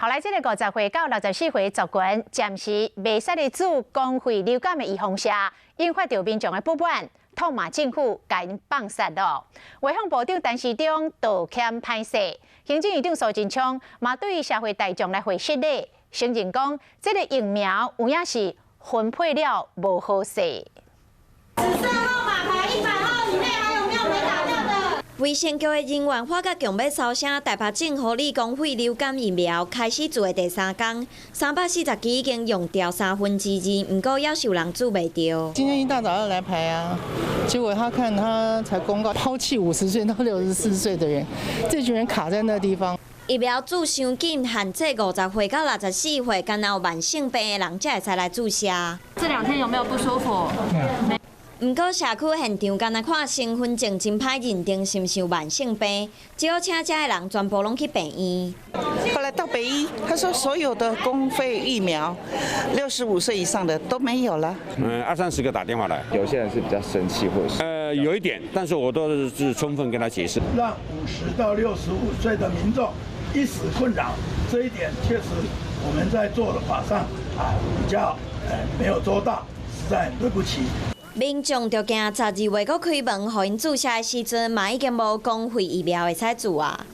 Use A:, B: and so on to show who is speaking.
A: 後來這个50歲到64歲族群，暫時袂使咧注公費流感的預防射，引發著民眾的不滿，痛罵政府共𪜶放殺囉。衛福部長陳時中道歉歹勢，行政院長蘇貞昌嘛對社會大眾來回失禮，承認講這个疫苗有影是分配了無好勢。
B: 紫色號碼牌100號以內還有沒有沒打掉的？
C: 衛生局的人員發覺強欲搜聲，台北政府理公費流感疫苗開始注的第三工，340支已經用掉二，毋過猶是有人注袂著。
D: 今天一大早要來排啊，結果他看他才公告拋棄50歲到64歲的人，這群人卡在那地方。
C: 疫苗注傷緊，限制50歲到64歲，敢若有慢性病的人才會使來注射。
E: 這兩天有沒有不舒服？沒。
C: 毋過社區現場干焦看身份證真歹認定是毋是有慢性病，只好請遮的人全部攏去病院。
F: 後來到北醫，他說所有的公費疫苗，65歲以上的都沒有了。
G: 嗯，二三十個打電話來，
H: 有些人是比較生氣，或者是
G: 有一點，但是我都是充分跟他解釋。
I: 讓50到65歲的民眾一時困擾，這一點確實我們在做的法上啊比較沒有做到，實在很對不起。
C: 民眾就驚12月閣開門，予𪜶注射的時陣，嘛已經無公費疫苗會使注啊。